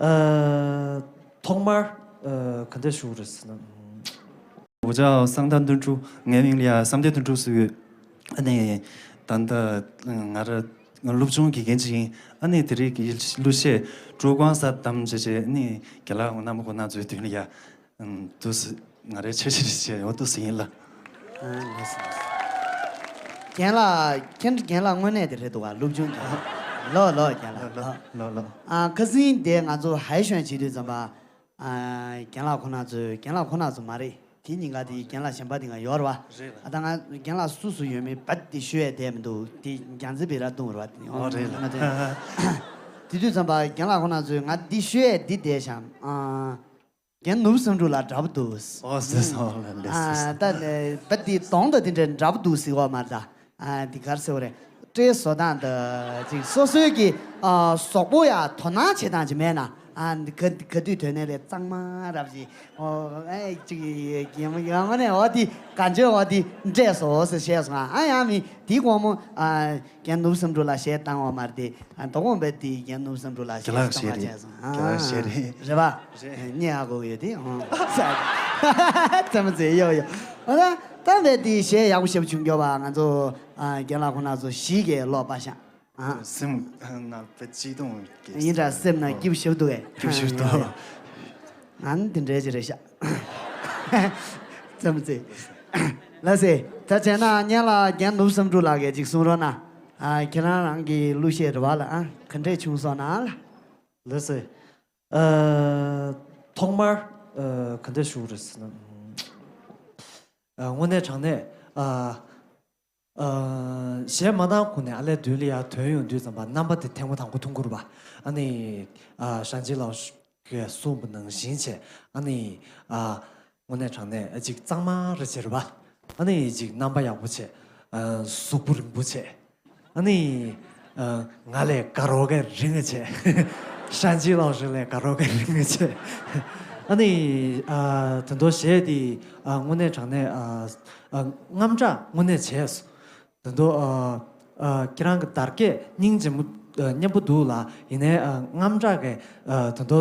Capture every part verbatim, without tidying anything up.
ཨ། ཐོག་མར་ཨ། ག་འདྲ་ཞུ་དགོས་རེད་ཟེར་ན། ཨུ་ཅག་གསང་བདག་དོན་གྲུབ། ངའི་མིང་ལ་ཡ་བསམ་གཏན་དོན་གྲུབ་ཟེར་ཡོད། ཨ་ནི། ད་ལྟ་ང་རང་སློབ་སྦྱོང་དགེ་རྒན་ཅིག་ཡིན། ཨ་ནི་དེ་རིང་གི་གླུ་གཞས་སྤྲོ་སྐང་ས་བདམས་བྱས་བྱས། ཨ་ནི་རྒན་ལགས་རྣམ་པ་ཁོང་རྣམ་ཚོའི་མདུན་ལ་ཡ། ཨམ། དུ་སི་ང་རའི་འཆར་གཞི་རེ་བྱས་ཡོད་དུ་སི་ཡིན་ལ། ཨ། ལགས་སོ། རྒན་ལགས། ཁྱེད་རྒན་ལགས་དངོས་གནས་དེ་རེད་འདུག་ག་སློབ་སྦྱོང་རྒན་ལགས། ལོ་ལོ་རྒན་ལགས་ལོ། ལོ་ལོ། ཨ། ཁ་སང་དེ་ང་ཚོ་ཧའེ་ཤོན་བྱེད་དུས་ཙམ་པ། ཨ། རྒན་ལགས་ཁོ་ན་ཚོས། རྒན་ལགས་ཁོ་ན་ཚོ་མ་རེད། དེ་ཉིན་ཀ་དེ་རྒན་ལགས་གཞན་པ་དེ་ང་ཡོད་རེད་བ། རེད་ལ། ཨ། ད་ང་རྒན་ལགས་སུ་སུ་ཡོད་མེད་བ་དེ་ཤོད་ཡ་བསྡད་མི་འདུག་དེ་རྒྱང་རྩེ་བེ་ར་ཏུང་རེད་བ། ཨོ་རེད་ལ། ང་དེ། དེ་དུས་ཙམ་པ་རྒན་ལགས་ཁོ་ན་ཚོས་ང་འདི་ཤོད་ཡ་འདི་བསྡད་ཤག་ཨ། རྒན་ནོར་བུ་བསམ་གྲུབ་ལགས་འདྲ་པོ་འདུག་ཨོ་ཟེར་སོང་ལ་ལས། ཨ། ད་ལས་པ་འདི་གདོང་དང་དེ་འདྲ་འདྲ་པོ་འདུག་ཟེར་བ་མ་རེད་ད། ཨ། འདི་ག་རེ་ཟེར་བ་རེད། སྤྲེལ་བཟོ་སྟངས་དང་ཅིག་སོ་སོའི་གི། ཨ། གཟུགས་པོ་ཡ་དོ་སྣང་བྱེད་སྟངས་ཅིག་མེད་ན། ཨ། འདི་ག་ག་དུས་དོན་གནད་ལས་གཙང་མ་རབ་ཅིག་ཨོ། ཨེ། ཅིག་ཡ་མ་ཡ་མ་ནས་འོ་དེ་ག་འཇོན་འོ་དེ་འདྲས་སོ་ཟེར་བཤད་སོང་། ཨ། ཡང་མི་དེའི་དགོང་མོ། ཨ། རྒན་ནོར་བུ་བསམ་གྲུབ་ལགས་གཞས་བཏང་བ་མ་རེད་དེ། ཨ། དོ་དགོང་པའི་དེ་རྒན་ནོར་བུ་བསམ་གྲུབ་ལགས་གཞས་བཏང་བ་བྱས་སོང་། ཨ། རྒན་ལགས་གཞས་རེད། རེད་པ། རེད། རྙེད་ཧ་གོ་གི་ཡོད་དེ། ཨོ། ཙམ་མ་ཟད་ཡོ་ཡོ། ཨ། ད་ད་བས་དེ་གཞས་ཡག་པོ་ཞེ་པོ་བྱུང་རྒྱུ་བ། ང་ཚོ། ཨ། རྒན་ལགས་ཁོང་རྣམ་ཚོ་ཞིག་གིས་ཀློག་པ་ཤག་ཨ། སེམས་ནང་དཔེ་སྐྱིད་གཏོང་གི། ཡིན་འདྲ། སེམས་ནང་སྐྱིད་པོ་ཞེ་པོ་འདུག་གས། སྐྱིད་པོ་ཞེ་པོ་འདུག་ཨ། འདི་འདྲའི་ཅིག་རེད་ཤག་ཙམ་ཙེ། ལགས་སེ། ད་བྱས་ན་སྔོན་ལ་རྒན་ནོར་བུ་བསམ་གྲུབ་ལགས་ཀྱིས་ཅིག་གསུང་རོགས་གནང་། ཨ། ཁྱེད་རང་རང་གི་གླུ་གཞས་རེད་བ་ལ། ཨ། ག་འདྲས་བྱུང་སོང་ན་ལ། ལགས་སེ། ཨ། ཐོག་མར་ཨ། ག་འདྲས་ཞུ་དགོས་རེད་ཟེར་ན། ཨ། དངོས་གནས་དྲང་གནས། ཨ། ཨ། གཞས་མ་བཏང་གོང་ནས་ཨ་ལས་མདུན་ལ་ཡར་ཐོན་ཡོང་དུས་ཙམ་པ་རྣམ་པ་དེ་ཐེངས་མ་དང་པོ་མཐོང་གི་རེད་པ། ཨ་ནི། ཨ། ཞང་ཆེན་ལགས་ཀྱིས་གསུངས་པ་ནང་བཞིན་བྱས། ཨ་ནི། ཨ། དངོས་གནས་དྲང་གནས་ཅིག་གཙང་མ་རེད་བྱས་རེད་པ། ཨ་ནི་ཅིག་རྣམ་པ་ཡག་པོ་བྱས། ཨ། གཟུགས་པོ་རིང་པོ་བྱས། ཨ་ནི། ཨ། ང་ལས་དགའ་རོགས་ཀྱི་རིང་བྱས། ཞང་ཆེན་ལགས་ལས་དགའ་རོགས་ཀྱི་རིང་བྱས། ཨ་ནི། ཨ། དེ་ཚོ་གཞས་དེ། ཨ། དངོས་གནས་དྲང་གནས། ཨ། ཨ། རྔམ་སྐྲག་དངོས་གནས་བྱས་སོང་། དེ་ཚོ། ཨ། ཨ། ཁྱེད་རང་གི་དར་རྒྱས་སྙིང་རྗེ་མོ། ཨ། སྙན་པོ་འདུག་ལ། ཡིན་ནའི། ཨ། རྔམ་སྐྲག་གི། ཨ། དེ་ཚོ་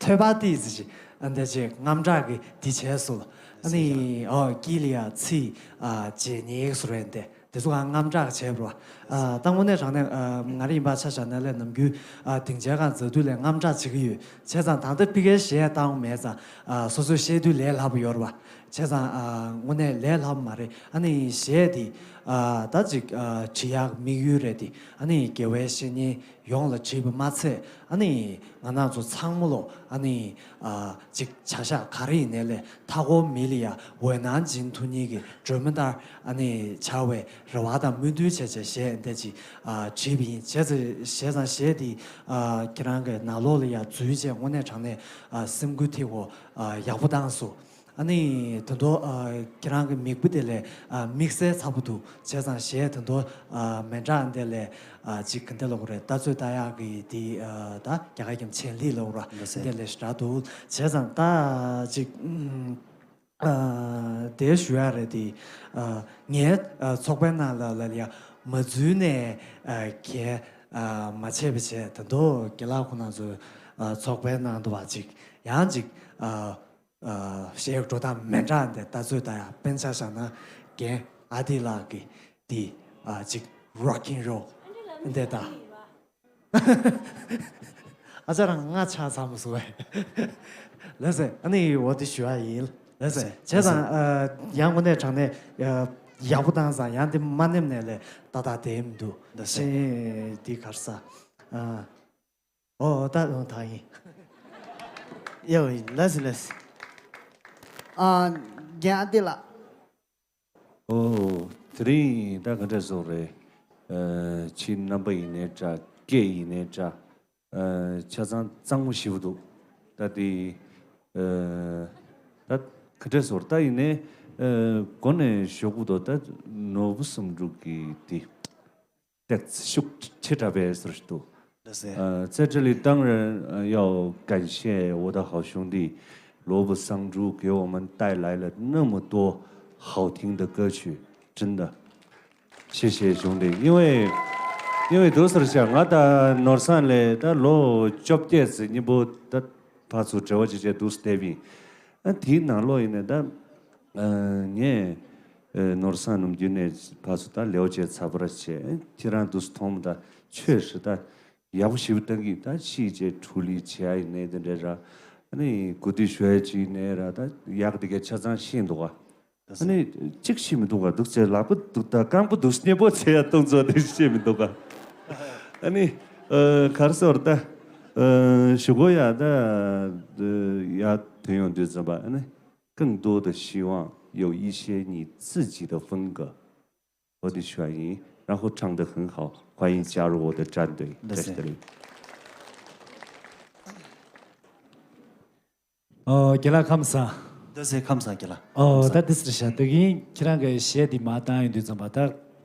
ཐོད་པ་ཏིས་ཅིག་ཨ། འདི་ཅིག་རྔམ་སྐྲག་གི་འདི་བྱས་སོང་། ཨ་ནི། ཨ། དཀྱིལ་ལ་ཡ་ཚིག་ཨ། ཇེ་ཉེ་སོ་རེད་འདི། དེ་ཚོ་གང་རྔམ་སྐྲག་བྱས་པ་རེད་པ། ཨ། ད་དངོས་གནས་དྲང་གནས། ཨ། ང་རང་ཡིན་པ་ཆ་བཞག་ན་ལས་ནམ་རྒྱུན། ཨ། སྡིངས་ཆའི་སྒང་འཛེག་དུས་ལས་རྔམ་སྐྲག་བྱེད་ཀྱི་ཡོད། བྱས་ཙང་ད་ལྟ་ཕ་གིར་གཞས་བཏང་མེད་ཙང་། ཨ། སོ་སོས་བཤད་དུས་ལས་སླ་པོ་ཡོད་རེད་པ། བྱས་ཙང་། ཨ། དངོས་གནས་ལས་སླ་པོ་མ་རེད། ཨ་ནི་གཞས་དེ། ཨ། ད་ཅིག་ཨ། བྲིས་ཡག་དམིགས་ཡུལ་རེད་དེ། ཨ་ནི་དགེ་བའི་བཤེས་གཉེན་ཡོངས་ལ་བྲིས་པ་མ་ཚད། ཨ་ནི་ང་རང་ཚོ་ཚང་མ་ལོ། ཨ་ནི། ཨ། ཅིག་བྱ་གཞག་ག་རེ་ཡིན་ནའི་ལས་མཐའ་འཁོར་མི་ལ་ཡ་འོད་སྣང་སྦྱིན་ཐུབ་མཁན་གྱི་སྒྲོན་མེ་ལྟར། ཨ་ནི་བྱ་བའི་རེ་བ་དང་སྨོན་འདུན་བྱས་བྱས་གཞས་འདི་ཅིག་ཨ། བྲིས་པ་ཡིན། བྱས་ཙང་། བྱས་ཙང་གཞས་འདི། ཨ། ཁྱེད་རང་གི་ནང་ལོགས་ལ་ཡ་འཛུལ་བྱས་དངོས་གནས་དྲང་གནས། ཨ། སེམས་འགུལ་ཐེབས་པོ། ཨ། ཡག་པོ་བཏང་སོང་། ཨ་ནི་དེ་ཚོ། ཨ། ཁྱེད་རང་གི་མིག་དཔེ་དེ་ལས། ཨ། དམིགས་བསལ་ཚ་པོ་འདུག་བྱས་ཙང་གཞས་དེ་ཚོ། ཨ། མི་འདྲ་འདི་ལས། ཨ། ཅིག་ག་འདྲ་ལབ་དགོས་རེད། ལྟ་ཚོད་ལྟ་ཡག་གི་དེ། ཨ། ད་རྒྱ་གར་གྱི་ཆེན་ལི་ལབ་དགོས་ར། ལགས་སེ། འདི་ལས་ཞེ་དྲག་འདུག་བྱས་ཙང་ད་ཅིག་ཨ། དེ་ཞུ་ཡག་རེད་དེ། ཨ། ངའི། ཨ། ཚོགས་པའི་ནང་ལ་ལ་ཡ་མ་འཛུལ་ནས། ཨ། གས། ཨ། མ་བྱས་པ་བྱས། ད་དུང་རྒན་ལགས་ཁོང་རྣམ་ཚོའི། ཨ། ཚོགས་པའི་ནང་དུ་བ་ཅིག་ཡང་ཅིག་ཨ། ཨ། གཞས་འགྲོ་སྟངས་མི་འདྲ་འདི་ལྟ་ཚོད་ལྟ་ཡག་དཔེར་ན་ཆ་བཞག་ན་རྒན་ཨ་ཏི་ལགས་ཀྱི་འདི། ཨ། ཅིག་རོག་ཁིན་རོལ་འདི་དང་། ཨ་ཅག་རང་ང་ཆགས་ཚར་མ་སོང་བས། ལགས་སེ། ཨ་ནི་འོ་དེ་ཞུ་ཡག་ཡིན། ལགས་སེ། བྱས་ཙང་། ཨ། ཡང་དངོས་གནས་དྲང་གནས། ཨ། ཡག་པོ་བཏང་ཙང་ཡང་དེ་མ་ནེམ་ནས་ལས་ཏག་ཏག་དེ་མི་འདུག་ལགས་སེ། ཤེས་དེ་གར་ས། ཨ། ཨོ་ད་ཨོ་ད་ཡིན། ཡོ་ཡིན། ལགས་སེ་ལགས་སེ། ཨ། རྒན་ཨ་ཏི་ལགས། ཨོ། དེ་རིང་ད་ག་འདྲས་བཟོ་རེད། ཨ། ཁྱེད་རྣམ་པ་ཡིན་ནའི་འདྲ། སྐད་ཡིན་ནའི་འདྲ། ཨ། ཆ་ཚང་གཙང་མོ་ཞེ་པོ་འདུག་ད་དེ། ཨ། ད་ག་འདྲས་བཟོ་རེད། ད་ཡིན་ནའི། ཨ། མགོ་ནས་ཞོག་པོ་དོ། ད་ནོར་བུ་བསམ་གྲུབ་ཀྱི་དེ། ཏེག་ཤུགས་ཆེ་དྲགས་པས་ཟེར་ཞིག་འདུག་ལགས་སེ། 呃，在这里当然，呃，要感谢我的好兄弟罗布桑珠给我们带来了那么多好听的歌曲，真的，谢谢兄弟。因为 དེ་བས་འདུག་ཟེར་བྱ། ང་ད་ནོར་བཟང་ལས་ད་ལོ་བཅོ་བརྒྱད་ཙམ་སྙིང་པོ་ད་ཕར་ཚུར་འབྲེལ་བ་བྱེད་བྱས་འདུག་བསྡད་པ་ཡིན། ཨ་དེའི་ནང་ལོགས་ཡིན་ནའི་ད་ངས་ནོར་བཟང་ནམ་རྒྱུན་ནས་ཕར་ཚུར་ད་ལེའུ་བྱས་ཚ་པར་བྱས། ཁྱེད་རང་འདུག་མཐོང་ད་ཆོས་ཞུ་ད་ཡག་པོ་ཞེ་པོ་བཏང་གི། ད་ཤི་རྗེས་འཕྲོ་ལུས་བྱེད་ཡ་ཡིན་ནའི་དེ་འདྲ་ར། ཨ་ནི་གོ་སྒྲིག་ཞུ་ཡ་ཅིག་ཡིན་ནའི་ར། ད་ཡག་དེ་གའི་ཆ་ཚང་ཤེས་འདུག་ག། ཨ་ནི་གཅིག་ཤེས་མི་འདུག་ག། འདུག་ཚེ་ལག་པ་འདུག་ད་རྐང་པ་འདུག་སྙིང་པོ་བྱེད་ཡ་གཏོང་ཚོ་དེ་ཤེས་མི་འདུག་ག། ཨ་ནི་ག་རེ་ཟེར་ད་ཞུ་དགོས་ཡ་ད་ཡ་ཐོན་ཡོང་དུས་ཙམ་པ། ཨ་ནི་更多的希望有一些你自己的风格。 我的宣言，然后唱得很好，欢迎加入我的战队。谢谢。 ཨོ། རྒན་ལགས་ཁམས་བཟང་། འདུག་སེ་ཁམས་བཟང་རྒན་ལགས། ཨོ། ད་འདི་ཟེར་ཤག། དེ་གིན་ཁྱེད་རང་གི་གཞས་འདི་མར་བཏང་ཡོང་དུས་ཙམ་པ། ད་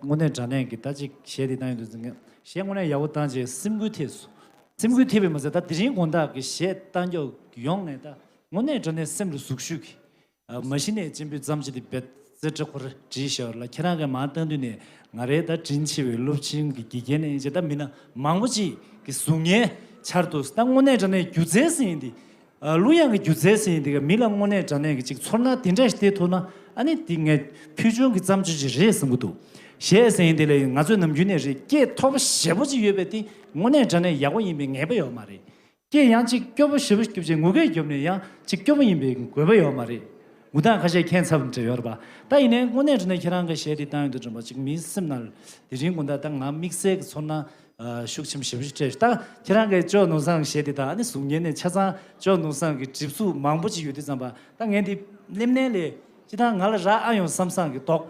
དངོས་གནས་དྲང་གནས་ཀྱི་ད་ཅིག་གཞས་འདི་བཏང་ཡོང་དུས་ཙམ་པ། གཞས་དངོས་གནས་ཡག་པོ་བཏང་བྱས་སེམས་འགུལ་ཐེབས་སོང་། སེམས་འགུལ་ཐེབས་པས་མ་ཟད། ད་དེ་རིང་དགོང་དག་གི་གཞས་བཏང་རྒྱུ་ཡོང་ནས་ད་དངོས་གནས་དྲང་གནས་སེམས་ལ་ཟུག་ཤུགས་ཀྱི། ཨ། མ་གཞི་ནས་སྤྱན་འབུལ་ཙམ་ཅིག་དེ་བེད་རྩེ་སྤྲ་ཁོ་ར་བྲིས་ཤག་ལ། ཁྱེད་རང་གིས་མར་བཏང་དུས་ནས་ང་རའི་ད་དྲིན་ཆེ་བའི་སློབ་ཆེན་གྱི་དགེ་རྒན་ནས་ཡིན་ཅེ། ད་མི་སྣ་མང་པོ་ཅིག་གི་གཟུགས་བརྙན་འཆར་འདུག། ད་དངོས་གནས་དྲང་གནས་སྒྱུ་རྩལ་ཟེར་ཡིན་དེ། ཨ། གླུ་དབྱངས་ཀྱི་སྒྱུ་རྩལ་ཟེར་ཡིན་དེ་ག་མི་ལ་དངོས་གནས་དྲང་གནས་ཀྱི་ཅིག་ཚོར་སྣང་དེ་འདྲ་ཞིག་སྟེར་ཐུབ་ན། ཨ་ནི་དེ་ངས་ཕུལ་བྱུང་གི་བརྩམས་ཆོས་ཅིག་རེད་བསམ་གྱི་འདུག། གཞས་ཟེར་ཡིན་དེ་ལས་ང་ཚོས་ནམ་རྒྱུན་ནས་རེད། སྐད་ཐོག་པ་ཞེ་པོ་ཅིག་ཡོད་པའི་དེ་དངོས་གནས་དྲང་གནས་ཡག་པོ་ཡིན་པའི་ངེས་པ་ཡོད་མ་རེད། སྐད་ཡང་ཅིག་སྐྱོ་པོ་ཞེ་པོ་རྒྱོབ་བྱས་ངུ་སྐད་རྒྱོབ་ནས་ཡང་ཅིག་སྐྱོ་པོ་ཡིན་པའི་དགོས་པ་ཡོད་མ་རེད། ངུ་སྟངས་ཁ་ཤས་ཁྱད་མཚར་པོ་འདྲ་ཡོད་རེད་པ། ད་ཡིན་ནའི་དངོས་གནས་དྲང་གནས་ཁྱེད་རང་གི་གཞས་དེ་བཏང་ཡོང་དུས་ཙམ་པ་ཅིག་མིའི་སེམས་ནང་དེ་རིང་དགོང་དག་ད་ང་དམིགས་བསལ་གྱི་ཚོར་སྣང་ཤུགས་ཆེན་པོ་ཞེ་པོ་ཞིག་སྤྲད། ད་ཁྱེད་རང་གི་ཅོ་ནོར་བཟང་གི་གཞས་དེ་དང་། ཨ་ནི་གཟུགས་བརྙན་ནས་ཆ་ཚང་ཅོ་ནོར་བཟང་གི་གྲིབ་གཟུགས་མང་པོ་ཅིག་ཡོད་དུས་ཙམ་པ། ད་ངས་འདི་སླེབས་ནས་ལས་ཅི་ད་ང་ལ་རག་ཨ་ཡོང་བསམ་བསམ་གྱི་དོགས་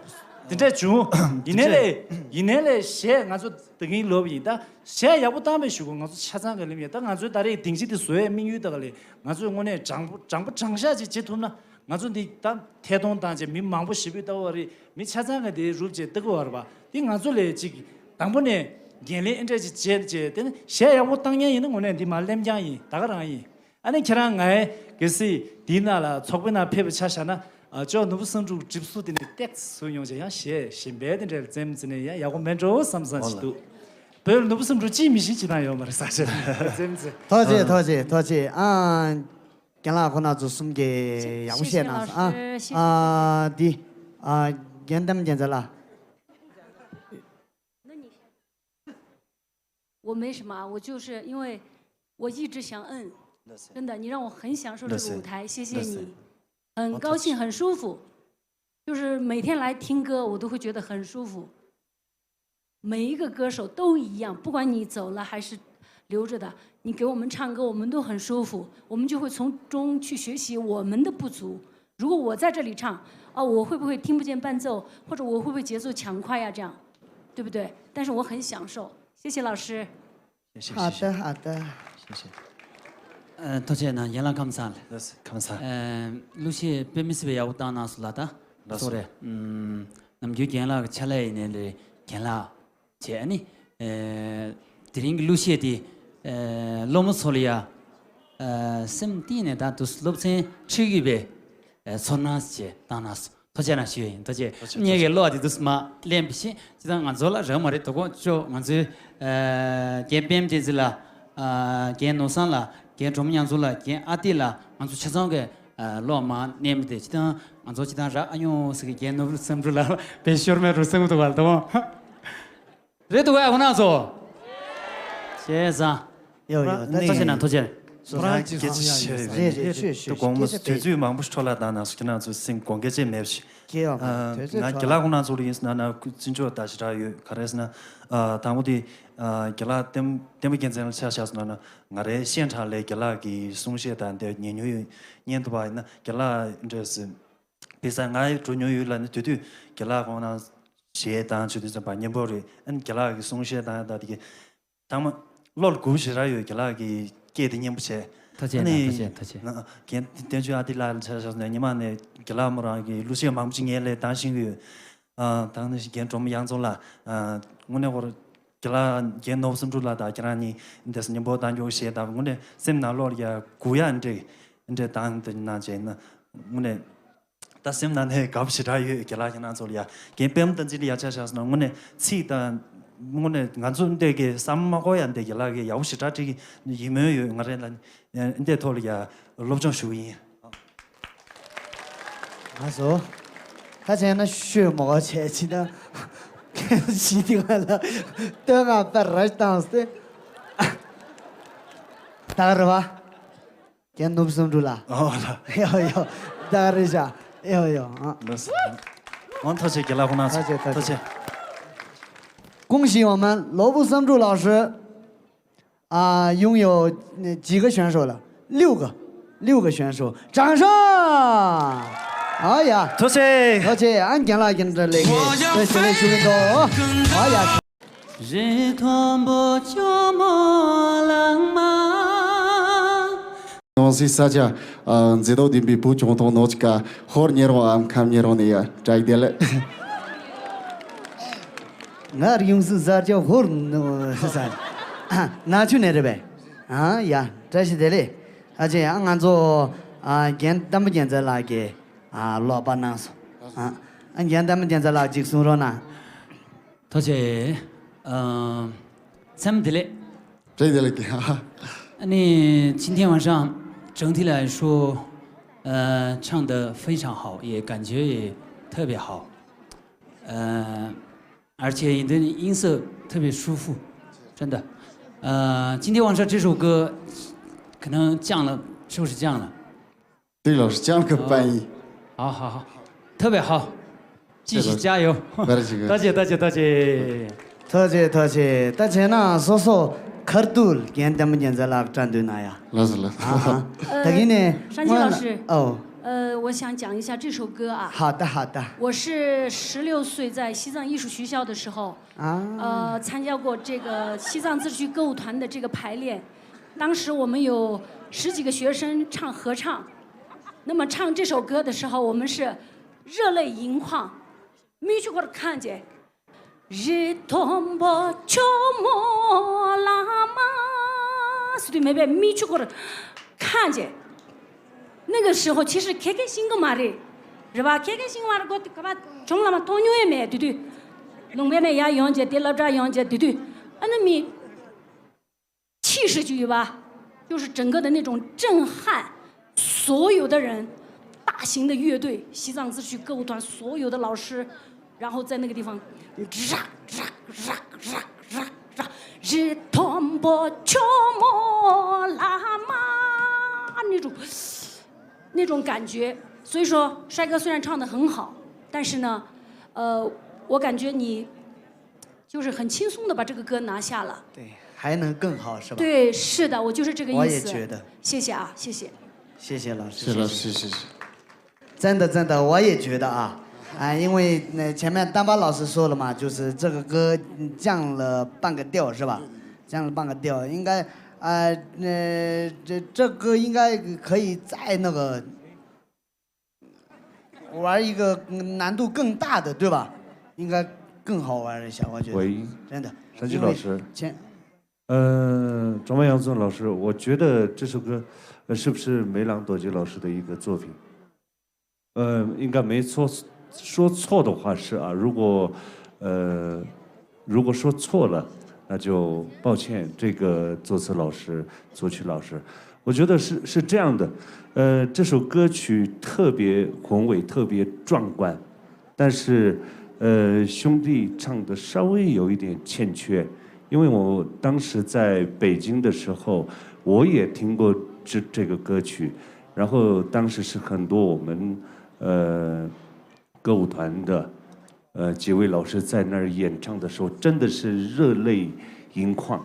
དེ་འདྲ་བྱུང་། ཡིན་ནའི་ལས་ཡིན་ནའི་ལས་གཞས་ང་ཚོ་ད་གིན་ལོབ་ཡིན། ད་གཞས་ཡག་པོ་བཏང་པའི་གཞུག་གུ་ང་ཚོ་ཆ་ཚང་གི་ལེམ་ཡོད། ད་ང་ཚོའི་ད་རེས་སྡིངས་ཆ་དེ་བཟོ་ཡའི་དམིགས་ཡུལ་ད་ག་ལས་ང་ཚོས་དངོས་གནས་དྲང་པོ་དྲང་པོ་དྲང་བཞག་ཅིག་བྱེད་ཐུབ་ན། ང་ཚོ་འདི་ད་ཐད་གཏོང་བཏང་བྱས་མི་མང་པོ་ཞེ་པོ་ལྟ་བ་རེད། མི་ཆ་ཚང་གི་དེ་རུབ་བྱས་ལྟ་གི་ཡོད་རེད་པ། འདི་ང་ཚོ་ལས་ཅིག་དང་པོ་ནས་འགན་ལེན་ཨེ་འདྲ་ཅིག་བྱས་བྱས། དེ་ནས་གཞས་ཡག་པོ་བཏང་མཁན་ཡིན་ན་དངོས་གནས་འདི་མར་ལེམ་རྐྱང་ཡིན། ད་ག་རང་ཡིན། ཨ་ནི་ཁྱེད་རང་ང་ཡི་གལ་སྲིད་དེའི་ནང་ལ་ཚོགས་པའི་ནང་ཕེབས་པ་ཆ་བཞག་ན། ཨ། ཅོ་ནོར་བུ་བསམ་འགྲུབ་གྲིབ་གཟུགས་དེ་ནས་ཏེག་བཟོས་ཡོང་བྱས་ཡང་གཞས་གཞན་པའི་དེ་འདྲ་ལ་རྩེད་མོ་རྩེ་ནས་ཡང་ཡག་པོ་མེད་འགྲོ་བསམ་བསམ་ཞིག་འདུག། བོད་ལ་ནོར་བུ་བསམ་འགྲུབ་ཅིའི་མི་ཤེས་ཅི་ཐང་ཡོད་མ་རེད་ས་ཆ་རྩེད་མོ་རྩེ། ཐུགས་རྗེ་ཆེ། ཐུགས་རྗེ་ཆེ། ཐུགས་རྗེ་ཆེ། ཨ། རྒན་ལགས་ཁོང་རྣམ་ཚོ་གསུམ་གྱིས་ཡག་པོ་བཤད་གནང་སོང་། ཨ། ཨ། འདི། ཨ། རྒན་གཏམ་རྒྱལ་མཚན་ལགས། 我没什么啊，我就是因为我一直想嗯，真的，你让我很享受这个舞台，谢谢你，很高兴，很舒服，就是每天来听歌，我都会觉得很舒服。每一个歌手都一样，不管你走了还是留着的，你给我们唱歌，我们都很舒服，我们就会从中去学习我们的不足。如果我在这里唱，啊，我会不会听不见伴奏，或者我会不会节奏抢快呀？这样，对不对？但是我很享受，谢谢老师。 谢谢，好的，谢谢。好的。谢谢。 ཨ། ཐུགས་རྗེ་གནང་། རྒན་ལགས་ཁམས་བཟང་། ལགས་སོ། ཁམས་བཟང་། ཨ། གླུ་གཞས་དཔེ་མི་སྲིད་པའི་ཡག་པོ་བཏང་གནང་སོང་ལགས། ད་ལགས་སོ། སོ་རེད། ཨམ། ནམ་རྒྱུན་རྒན་ལགས་ཀྱི་ཕྱག་ལས་ཡིན་ནའི་ལས་རྒན་ལགས་བྱས། ཨ་ནི། ཨ། དེ་རིང་གི་གླུ་གཞས་དེ། ཨ། སློབ་མ་ཚོ་ལ་ཡ། ཨ། སེམས་གཏིང་ནས་ད་དུང་སློབ་ཚན་ཁྲིད་ཀྱི་པའི། ཨ། ཚོར་སྣང་ཞིག་བཏང་གནང་སོང་། ཐུགས་རྗེ་གནང་ཞུ་ཡ་ཡིན། ཐུགས་རྗེ། ཐུགས་རྗེ། ངེད་ཀྱི་བློ་དེ་དུས་མ་གླེན་པ་ཞིག་ཅི་ད་ང་ཚོ་ལ་རག་མ་རེད། དོ་དགོང་ཅོ་ང་ཚོའི། ཨ། རྒན་པད་མ་བསྟན་འཛིན་ལགས། ཨ། རྒན་ནོར་བཟང་ལགས། རྒན་སྒྲོལ་མ་མྱང་ཚོ་ལགས། རྒན་ཨ་ཏི་ལགས། ང་ཚོ་ཆ་ཚང་གི། ཨ། བློ་མ་གླེན་པ་དེ་ཅི་ད་ང་ཚོ་ཅི་ད་རག་ཨ་ཉོ་ཟེར་གི། རྒན་ནོར་བུ་བསམ་འགྲུབ་ལགས་ལ་བེད་ཤོར་མེད་རུ་སེམས་འདུག་བ་དོ་དགོང་། རེད་འདུག་ག་ཁོང་རྣམ་ཚོ། བྱས་ཙང་། ཡོ་ཡོ། ད་ཐུགས་རྗེ་གནང་། ཐུགས་རྗེ། ཁོ་རང་སྐད་ཆ་བཤད་ཡོད་རེད། རེད་རེད། ཆོས་ཆོས། དེ་དགོང་མོ་སྐད་ཆ་དུས་ཚོད་མང་པོ་ཞིག་འཕྲོ་བརླག་བཏང་གནང་སོང་། ཁྱེད་རང་ཚོ་སེམས་དགོངས་འགལ་ཅིག་མེད་པ་ཞིག། ཁྱེད་ཡོང་། ཨ། དུས་ཚོད་ང་འཕྲོ་བརླག། རྒན་ལགས་ཁོང་རྣམ་ཚོ་ལ་ཡིན་ཟེར་ན་ན་བརྩི་འཇོག་ད་ཞེ་དྲག་ཡོད། ག་རེ་ཟེར་ན། ཨ། དང་པོ་དེ། ཨ། རྒན་ལགས་བསྟན་བསྟན་པ་རྒྱལ་མཚན་ལ་ཆ་བཞག་སོང་ན་ན་ང་རའི་ཤན་ཁྲག་ལས་རྒན་ལགས་ཀྱི་གསུང་བཤད་དང་དེ་ཉན་མྱོང་ཡོད། ཉན་ཐུབ་པ་ཡིན་ན་རྒན་ལགས་འདྲ་ཟེར། དཔེ་ས་ང་ཡི་འགྲོ་མྱོང་ཡོད་ལ་ནི། དེ་དུས་རྒན་ལགས་ཁོང་རང་གཞས་བཏང་བྱེད་དུས་ཙམ་པ་སྙན་པོ་རེད། ཨ་ནི་རྒན་ལགས་ཀྱི་གསུང་བཤད་བཏང་ཡ་ད་དེ་གི་ཐང་མ་བློ་ལ་འགུག་ཞེ་དྲག་ཡོད། རྒན་ལགས་ཀྱི་སྐད་དེ་སྙན་པོ་བྱས། ཐུགས་རྗེ་གནང་། ཨ་ནི་ཐུགས་རྗེ། ཐུགས་རྗེ། ན་རྒན་བསྟན་ཆོས་ཨ་ཏི་ལགས་ལ་ཆ་བཞག་ན་ཉི་མ་ནས་རྒན་ལགས་མོ་རང་གི་གླུ་གཞས་མང་པོ་ཅིག་ངས་ལས་བཏང་ཤེས་ཀྱི་ཡོད། ཨ། ད་ནི་རྒན་སྒྲོལ་མ་གཡང་འཛོམས་ལགས། ཨ། དངོས་གནས་ཁོ་རང་རྒན་ལགས་རྒན་ནོར་བུ་བསམ་འགྲུབ་ལགས་དང་ཁྱེད་རང་གཉིས་འདི་འདྲ་སྙན་པོ་བཏང་རྒྱུ་ཞེས་དང་། དངོས་གནས་སེམས་ནང་ལོགས་ལ་ཡ་སྒུག་ཡ་འདྲ་འདྲ་བཏང་འདི་གནང་བྱས་ན། དངོས་གནས་ད་སེམས་ནང་ནས་དགའ་པོ་ཞེ་དྲག་ཡོད། རྒན་ལགས་ཁྱེད་རང་ཚོ་ལ་ཡ། རྒན་པད་མ་བསྟན་འཛིན་ལ་ཡ་ཆ་བཞག་སོང་ན་དངོས་གནས་ཚིག་དང་ དངོས་གནས་ང་ཚོ་འདི་གི་བསམ་མ་གོ་ཡ་འདི་གི་ལག་གི་ཡག་པོ་ཞེ་དྲག་བྲིས་ཀྱི་ཡིན་མོས་ཡོད། ང་རེ་ལ་འདི་ཐོག་ལ་ཡ་སློབ་སྦྱོང་ཞུ་གི་ཡིན། ང་སོ། ད་བྱས་ན་ཤོད་མོ་བྱས་ཕྱི་ན། ཞི་དི་ང་ལ་སྟོད་ང་པར་ར་བཏང་སྟེ། ད་ག་རེ་བ། རྒན་ནུབ་བསམ་འགྲུབ་ལ། ཨོ་ལ། ཡོ་ཡོ། ད་ག་རེ་བྱ། ཡོ་ཡོ། ཨ། ལགས་སོ། ཨོ་ཐུགས་རྗེ་ཆེ། རྒན་ལགས་ཁོང་ན་ཐུགས་རྗེ་ཆེ། ཐུགས་རྗེ་ཆེ། 恭喜我们罗布森柱老师，啊，拥有，呃，几个选手了？六个，六个选手，掌声！哎呀， ཐུགས་རྗེ་ཆེ། 而且俺讲了讲这那个，这是那个，哎呀。 རི་མཐོན་པོ་ཆུ་མོ་ལང་མ། ཡང་སྲིད་ས་ཆ། ཨ། མཛེས་སྡུག་ལྡན་པའི་བོད་ལྗོངས་དང་ནོར་གྱི་ཀ་ཧོར་ཉེ་རོང་ཨམ་ཁམས་ཉེ་རོང་ནས་ཡ་བཀྲ་ཤིས་བདེ་ལེགས། ང་རི་ཡང་སྲིད་ས་ཆ་ཧོར་ནོ་ས་ཆ། ན་ཆུ་ནས་རེད་པས། ཨ་ཡ་བཀྲ་ཤིས་བདེ་ལེགས། ཨ་ཅེ་ཡ་ང་ཚོ། ཨ། རྒན་བསྟན་པ་རྒྱལ་མཚན་ལགས་ཀྱི། ཨ། ཀློག་པ་གནང་སོང་། ཨ། རྒན་བསྟན་པ་རྒྱལ་མཚན་ལགས་ཅིག་གསུང་རོགས་གནང་། 同学，嗯，咱们的嘞。 这个了解啊。 你今天晚上整体来说，呃，唱得非常好，也感觉也特别好，呃，而且你的音色特别舒服，真的。呃，今天晚上这首歌可能降了，是不是降了？ 对，老师讲了个翻译。好好好，特别好，继续加油！ ལགས་སོ། ལགས་སོ། 多谢多谢多谢。 ཐུགས་རྗེ་ཆེ། ཐུགས་རྗེ་ཆེ། ད་བྱས་ན་སོ་སོ་ཁར་ཏུལ་རྒན་བསྟན་པ་རྒྱལ་མཚན་ལགས་བཀྲ་འདུག་ན་ཡ། ལགས་སོ་ལགས་སོ། ཨ་ཨ། ད་གིན་ནས། 山鸡老师， ཨོ། 呃，我想讲一下这首歌啊。 ཧ་ད་ཧ་ད། 我是十六岁在西藏艺术学校的时候， ཨ། 呃，参加过这个西藏自治区歌舞团的这个排练。当时我们有十几个学生唱合唱，那么唱这首歌的时候，我们是热泪盈眶。 མིག་ཆུ་སྐོར་གང་བྱས། རི་མཐོན་པོ་ཆུ་མོ་ལ་མ། སི་དུ་མེད་པའི་མིག་ཆུ་སྐོར་གང་བྱས། 那个时候其实་ཁེ་ཁེ་ཤིང་གི་མ་རེད། རེད་པ། ཁེ་ཁེ་ཤིང་མ་རེད་གོ། དེ་ག་པ་གྱོང་ལ་མ་མཐོང་མྱོང་ཡོད་མེད་དུས་དུས། ལུང་པའི་ནས་ཡར་ཡོང་བྱས། དེ་སློབ་གྲྭ་ཡོང་བྱས་དུས་དུས། ཨ་ནི་མི། 气势就有吧，就是整个的那种震撼，所有的人，大型的乐队，西藏自治区歌舞团所有的老师，然后在那个地方，rap rap rap rap rap rap，rap，rap，rap，rap，rap，rap，rap，rap，rap，rap，rap，rap，rap，rap，rap，rap，rap，rap，那种，那种感觉。所以说，帅哥虽然唱得很好，但是呢，呃，我感觉你 就是很轻松地把这个歌拿下了。对，还能更好，是吧？对，是的，我就是这个意思。我也觉得。谢谢啊，谢谢。谢谢老师，谢谢老师，谢谢。谢谢。真的，真的，我也觉得啊，啊，因为那前面丹巴老师说了嘛，就是这个歌，嗯，降了半个调，是吧？降了半个调，应该，啊，呃，这，这歌应该可以再那个 玩一个难度更大的，对吧？应该更好玩一下，我觉得。喂。真的。山鸡老师。因为前 呃，中白洋葱老师，我觉得这首歌，呃，是不是梅朗朵吉老师的一个作品？呃，应该没错，说错的话是啊，如果，呃， 如果说错了，那就抱歉，这个作词老师、作曲老师。我觉得是，是这样的，呃，这首歌曲特别宏伟，特别壮观，但是，呃，兄弟唱的稍微有一点欠缺，因为我当时在北京的时候，我也听过这，这个歌曲，然后当时是很多我们，呃，歌舞团的，呃，几位老师在那儿演唱的时候，真的是热泪盈眶，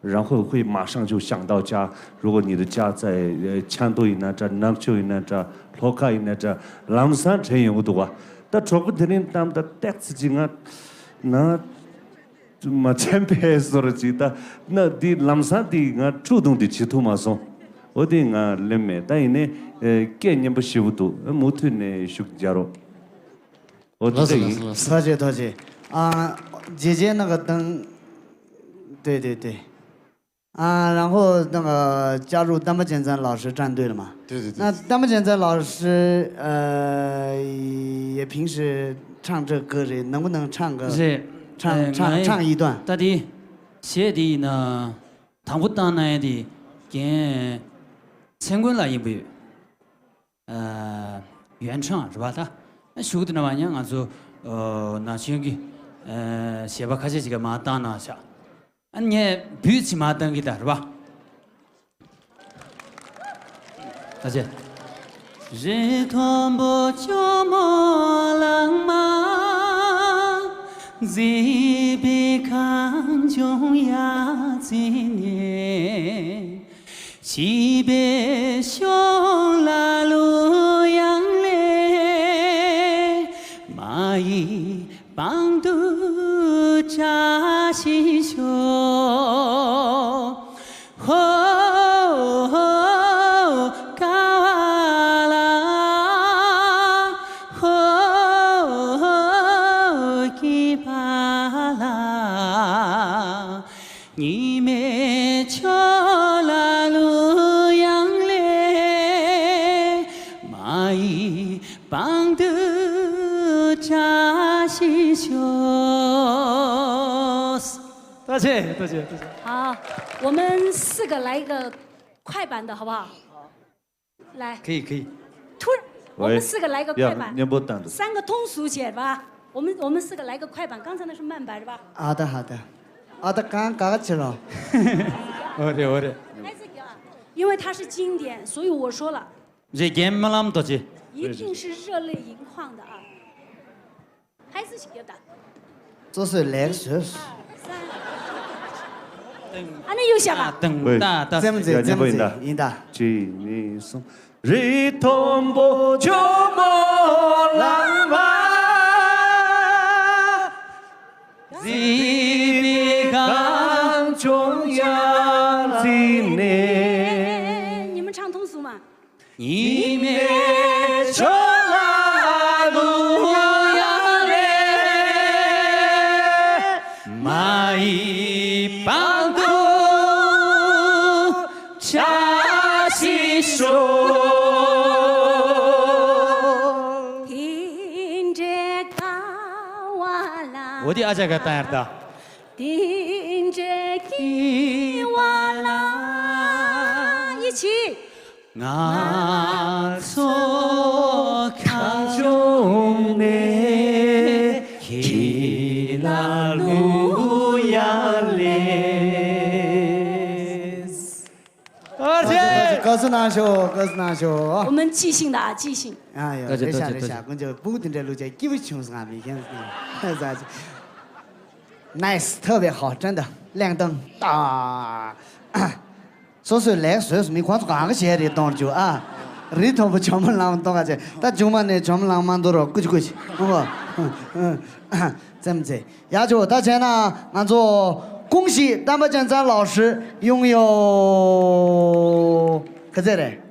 然后会马上就想到家。如果你的家在，呃， ཆབ་མདོ་ཡིན་ན་འདྲ། ནག་ཆུ་ཡིན་ན་འདྲ། ལྷོ་ཁ་ཡིན་ན་འདྲ། ལམ་སང་དྲན་ཡོང་གི་འདུག་བ། ད་གྲོགས་པོ་དེ་རིང་བཏང་ད་ཏེག་ཙི་ཅིག་ང་ན། མ་ཚན་པའི་བཟོ་འདྲ་ཅིག་ད་ན། འདི་ལམ་སང་འདི་ང་ཁྲུས་གདུང་འདི་བྱེད་ཐུབ་མ་སོང་། འོ་དེ་ང་ལེན་མེད། ད་ཡིན་ནའི་ཨེ་སྐད་སྙན་པོ་ཞེ་པོ་འདུག་མུ་མཐུད་ནས་ཤུགས་རྒྱག་རོགས། འོ་དེ་ལགས་སོ། ཡིན། ལགས་སོ། ལགས་སོ། ཐུགས་རྗེ་ཆེ། ཐུགས་རྗེ་ཆེ། ཨ། རྗེས་རྗེས་ནང་གི་དང་། 对对对。 啊，然后那个加入丹巴健三老师战队了嘛？对对对。那丹巴健三老师，呃，也平时唱这歌也能不能唱个？ རེད། 唱，呃，唱，唱一段。ད་དེ་གཞས་དེ་ཡིན་ན་དང་པོ་བཏང་གནང་ཡ་དེ་རྒན་ཚེ་མགོན་ལགས་ཡིན་པ་ཡོད། ཨ། ཡོན་ཁྲང་རེད་པ་ད། ཨ། ཞུགས་དེ་ན་མ་ཉག་ང་ཚོ་ཨོ་ན་ཆུང་གི་ཨ་གཞས་པ་ཁ་ཤས་ཅིག་ག་མ་བཏང་གནང་ཤག་ཨ་ངས་བུད་ཅིག་མ་བཏང་གི་ད་རེད་པ། ད་ཅེ། རི་མཐོན་པོ་ཇོ་མོ་གླང་མ། མཛེས་པའི་གངས་ལྗོངས་ཡ་རྩེ་ནས། བྱིས་པའི་ཤོག་ལ་གླུ་དབྱངས་ལེན། མ་ཡི་པང་དུ་བཀྲ་ཤིས་ཤོག་ཧོ་ཧོ་ཀ་བ་ལ། ཧོ་ཧོ་ཀི་པ་ལ། ཉི་མའི་ཕྱོགས་ལ་གླུ་དབྱངས་ལེན། མ་ཡི་པང་དུ་བཀྲ་ཤིས་ཤོག 多谢，多谢，多谢。好，我们四个来一个快板的好不好？来，可以，可以。突然，我们四个来个快板，三个通俗些吧。我们我们四个来个快板，刚才那是慢板是吧？好的，好的。好的，刚刚刚起了。我的，我的。因为它是经典，所以我说了，རེད། རྒན་སྨོན་ལམ་རྡོ་རྗེ། 一定是热泪盈眶的啊。 还是写的。做事来水。啊，那又写吧。 ཏང་ཏ་ཏ། རྩེད་མོ་རྩེ། རྩེད་མོ་རྩེ་ཡིན་ད། གཅིག་གཉིས་གསུམ། རི་མཐོན་པོ་ཇོ་མོ་གླང་མ། མཛེས་པའི་གངས་ལྗོངས་ཡ་རྩེ་ནས། 你们唱通俗嘛。 ཉི་མའི་ཕྱོགས་ལ་གླུ་དབྱངས་ལེན། མ་ཡི་པང་དུ་བཀྲ་ཤིས་ཤོག་དེ་འདྲའི་དགའ་བ་ལ། འོ་དེ་ཨ་ཅག་ག་བཏང་ཡར་ད། དེ་འདྲའི་སྐྱིད་པ་ལ། 一起。 ང་ཚོ་གངས་ལྗོངས་ནས་ཁྱེད་ལ་གླུ་དབྱངས་ལེན། 多谢。 བཀའ་ཟུར་གནང་ཤོག་བཀའ་ཟུར་གནང་ཤོག 我们即兴的啊，即兴。 ཨ་ཡོ། 多谢། རེད་ཤག་རེད་ཤག 多谢། ཀུན་སྤྱོད་སྤུ་གུ་དེ་འདྲའི་གླུ་ཆ་སྐྱིད་པོ་བྱུང་སོང་ང་མི་ཁྱེད་ཟ་ཅི། Nice，特别好，真的 亮灯 ད། སོ་སོས་ལེགས་བཟོས་སོང་། མི་ཁོང་ཚོ་གང་ག་བྱས་རེད་གཏོང་རྒྱུ་ཨ། རི་མཐོན་པོ་ཇོ་མོ་གླང་མ་གཏོང་ག་བྱས། ད་མཇུག་མ་ནས་ཇོ་མོ་གླང་མ་མ་འདུག་རོགས། ཀུ་ཅི་ཀུ་ཅི། ཨོ། རྩེད་མོ་རྩེ། ཡག་བྱུང་། ད་བྱས་ན་ང་ཚོ་ཀུང་ཞི་བསྟན་པ་ཅན་ཚང་ལའོ་ཧྲི་ཡུང་ཡོ། ག་ཚད་རེད།